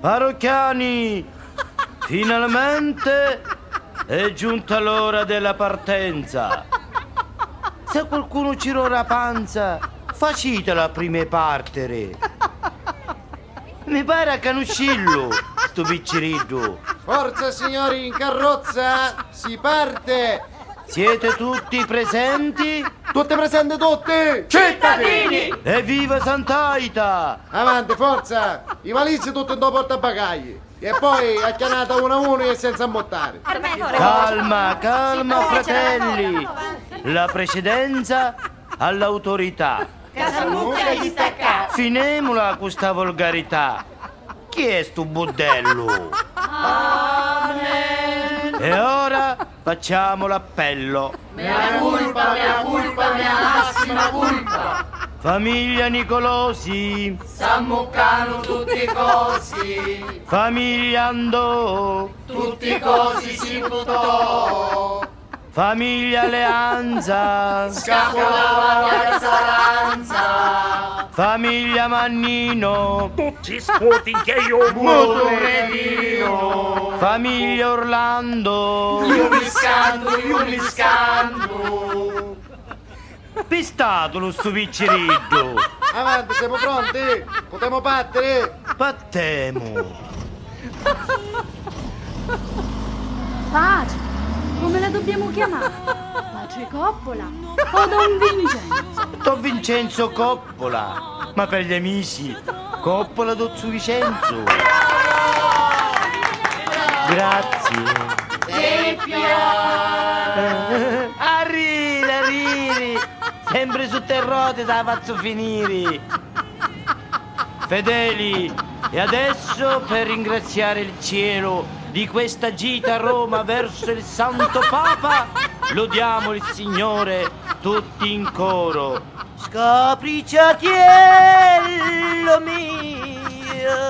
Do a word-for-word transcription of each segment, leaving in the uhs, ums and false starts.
Parrocchiani, finalmente è giunta l'ora della partenza. Se qualcuno ci rora a panza, facitela prima 'e partere. Mi pare a canuscillu, stu picciriddu. Forza, signori, in carrozza, si parte! Siete tutti presenti? Tutti presenti tutti! Cittadini! Evviva Sant'Aita! Avanti, forza! I valizi tutti ntô portabagagli. E poi acchianata uno a uno e senza ammuttari. Calma, calma, fratelli. La precedenza all'autorità. Ca s'ammucca di staccà. Finemula cu sta volgarità. Chi è stu buddellu? Amen. E ora facciamo l'appello. Mea culpa, mea culpa, mea massima culpa. Famiglia Nicolosi. S'ammuccanu tutti cosi. Famiglia Andò. Tutti cosi si buttò. Famiglia Leanza. Scapolava la casalanza. Famiglia Mannino. Tutti sputi che io mutu cretino. Famiglia Orlando. Io mi scantu, io mi scantu. Pistatulu stu picciriddu! Avanti, siamo pronti? Potemo battere? Battemu! Pace, come la dobbiamo chiamare? Pace Coppola o Don Vincenzo? Don Vincenzo Coppola! Ma per gli amici, coppola dozzu Vicenzu. Grazie. Arriri, arriri. Sempre su te roti te la fazzu finiri. Fedeli, e adesso per ringraziare il cielo di questa gita a Roma verso il Santo Papa, lodiamo il Signore tutti in coro. Scapriciatiello mio.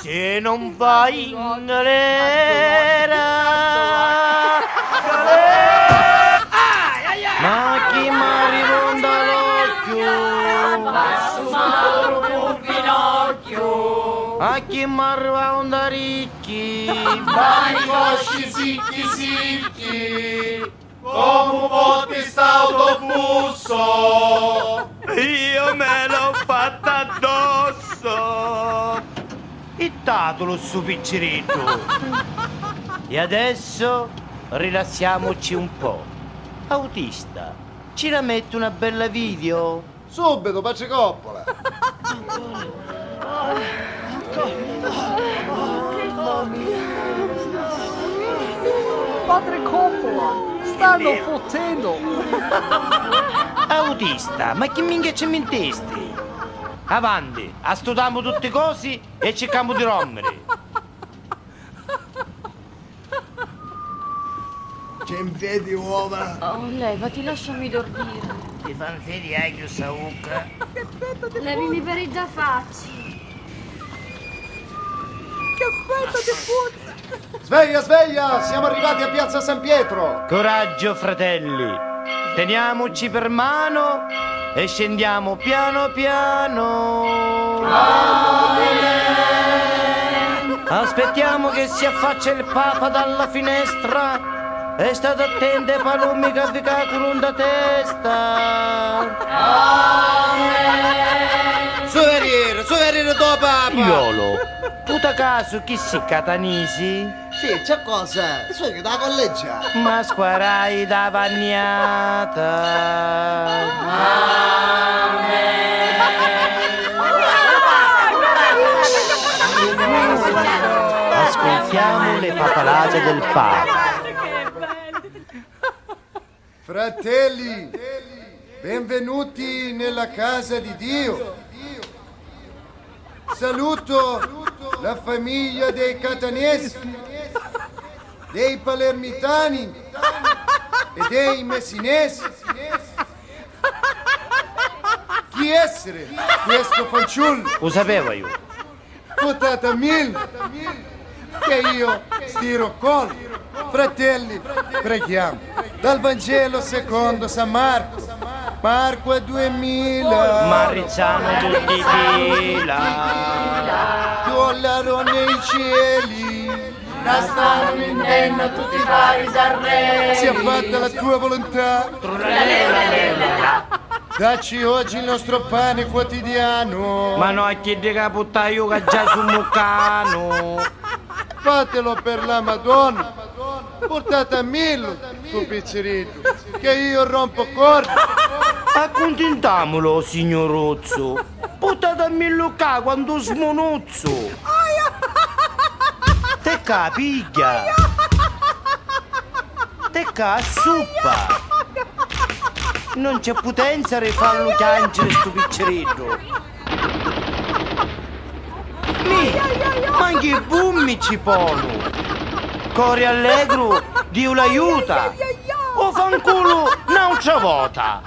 Se non vai in galera. Ma chi m'arriva nta l'occhiu? A chi m'arriva nta ricchi? Chi? Mani cosci sicchi sicchi, comu potti st'autobusso. Io me l'ho fatta addosso. Ittatulu stu picciriddu. E adesso rilassiamoci un po'. Autista, ci la metti una bella video? Subito, Pace Coppola! Padre Coppola, stanno fottendo! Autista, ma chi minchia ci mintisti? Avanti, astutamu tutti cosi e circamu di dormiri. C'è 'nfedi uova? Oh, levati, lasciami dormire. Ti fa 'nfedi agghiu sta ucca? Levimi per i dda facci. Che pezzo di puzza! Sveglia, sveglia! Siamo arrivati a Piazza San Pietro! Coraggio, fratelli! Teniamoci per mano e scendiamo piano piano. Aspettiamo che si affaccia il Papa dalla finestra e state attenti ai palummi che vi cadono in testa. Suveriere, suveriere do Papa! Iolo, tu da caso chi si catanisi? Sì, c'è cosa? Sognu da collegia. Ma squarai da vanniata. Ascoltiamo le papalate del Papa. Fratelli, benvenuti nella casa di Dio. Saluto la famiglia dei catanesi, dei palermitani e dei messinesi. Chi essere questo fanciullo? Lo sapevo io. Putata mille, che io stiro col. Fratelli, preghiamo. Dal Vangelo secondo San Marco. Marco è duemila. Ma rizzanu tutti i fila. Dollaro nei cieli. La stanno vindennu tutti i parisarreri. Sia fatta la tua volontà. Dacci oggi il nostro pane quotidiano. Ma no a chiddi ca putta iu ca già su muccanu. Fatelo per la Madonna. Purtatamillu stu picciriddu, che io rompo corda. Accuntintamulu, o signuruzzu. Purtatamillu ccà quantu smunuzzu. Te ccà, pigghia. Te ccà, assuppa. Non c'è putenza di farlu chiangere stu picciriddu. Mi, manchi i bummi ci ponu. Cori allegru, Diu l'aiuta. O fanculu n'autra vota.